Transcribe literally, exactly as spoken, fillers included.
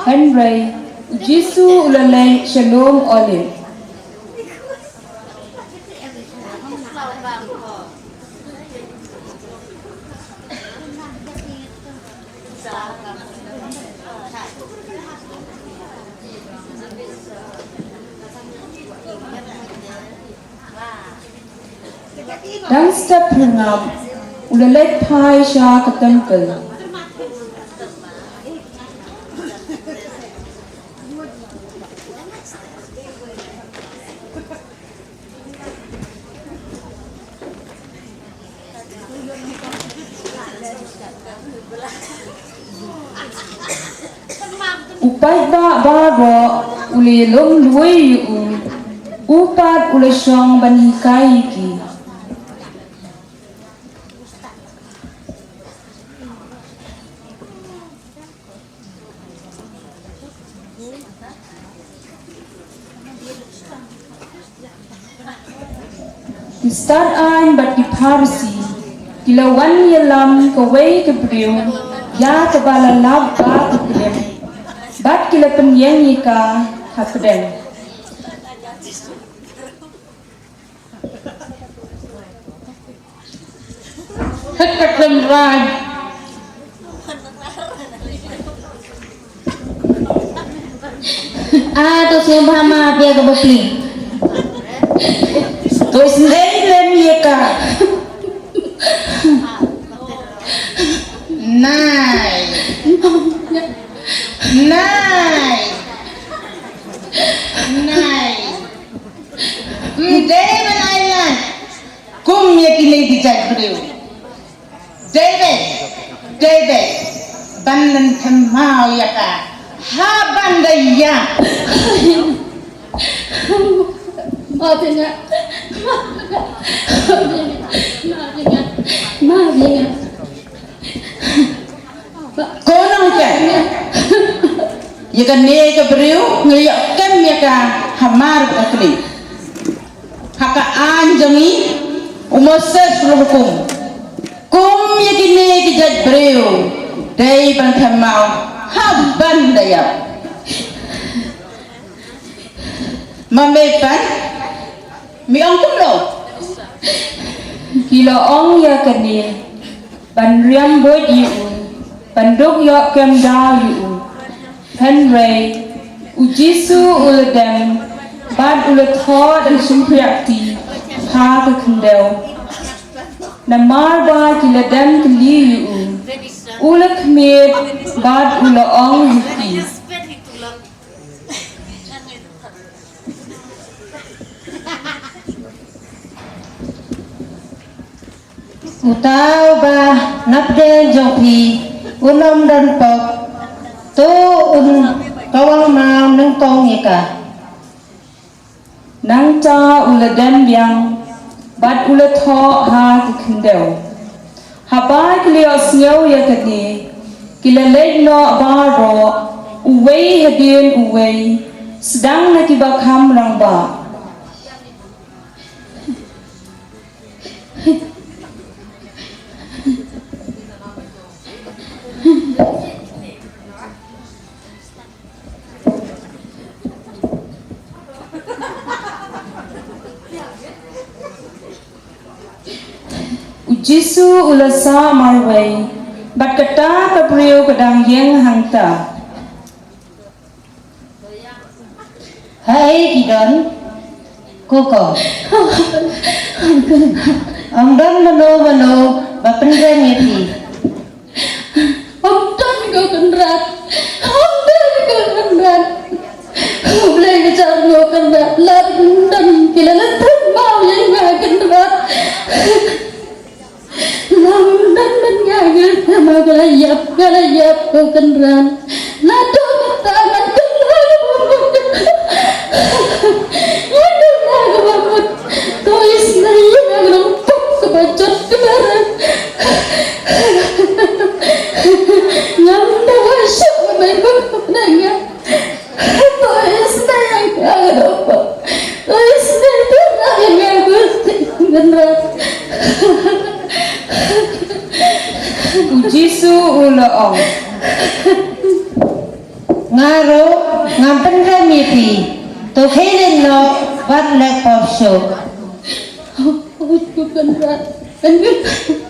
Hynrei u Jisu u la leit sha lum Olib. Dang step phyrngap, u la leit phai sha ka templ. U paidbah baroh u la ïalum luid ïa u, u pat u la shong ban hikai ïa ki. Ki stad aiñ bad ki Pharisi ki la wan ïalam kawei ka briew ïa kaba la lap bad ka klim, bad ki la pynïeng ïa ka ha pdeng. Haka kynrad. Ah, to sngewbha ma phi ïa ka bapli. To isynei lem ïa ka. Nai. Nai. Nai. Ym dei ban ai lad kum ïa kine ki jait briew. Dei beit, dei beit ban pynthymmai ïa ka ha ban da ïap. Ma bynga. Ma bynga. Ma bynga. Ko nongpeit ïa kane ka briew, ngi ïoh kem ïa ka hamar ka kli. Ha ka aiñ jong ngi, u Moses u la hukum kum ïa kine ki jait briew, dei ban pynthymmai ha ban da ïap. Ma me pat, me ong kumno? Ki la ong ïa kane ban riam buit ïa u, ban duk ïoh kem daw ïa u. Hynrei u Jisu u la dem bad u la thoh da ka shympriahti ha ka khyndew. Namar ba ki la dem kylli ïa u, u la khmied bad u la ong ha ki, uta uba na pdeng jong phi un ym don pop, to un kawang maw nyngkong ïa ka. Nangta u la dem biang bad u la thoh ha ka khyndew. Haba ki la ïohsngew ïa kane, ki la leit noh baroh, uwei hadien uwei, sdang na kiba kham rangbah. U Jisu u la sah marwei bad kata ka briew ka dang ïeng hangta. Haei ki don? Ko ko. Ym don mano mano ba pynrem ïa phi. Ym don ko Kynrad. Ym don ko Kynrad. U Blei ka jar ko Kynrad. Lada ym don ki la lynter maw ïa nga Kynrad. Lam dan ban nga nga ma ka la ïap, ka la ïap ko Kynrad. La to ka ta man Kynrad. Nga dang nga ka ba mut. To isynei nga ka long pop ka ba jot ka ba ran. Ngam da wa shok ba mai pop na nga. U Jisu U la ong. Nga ruh ngam pynrem ïa phi. To khie leit noh bad leh pop shuh. Pynrem.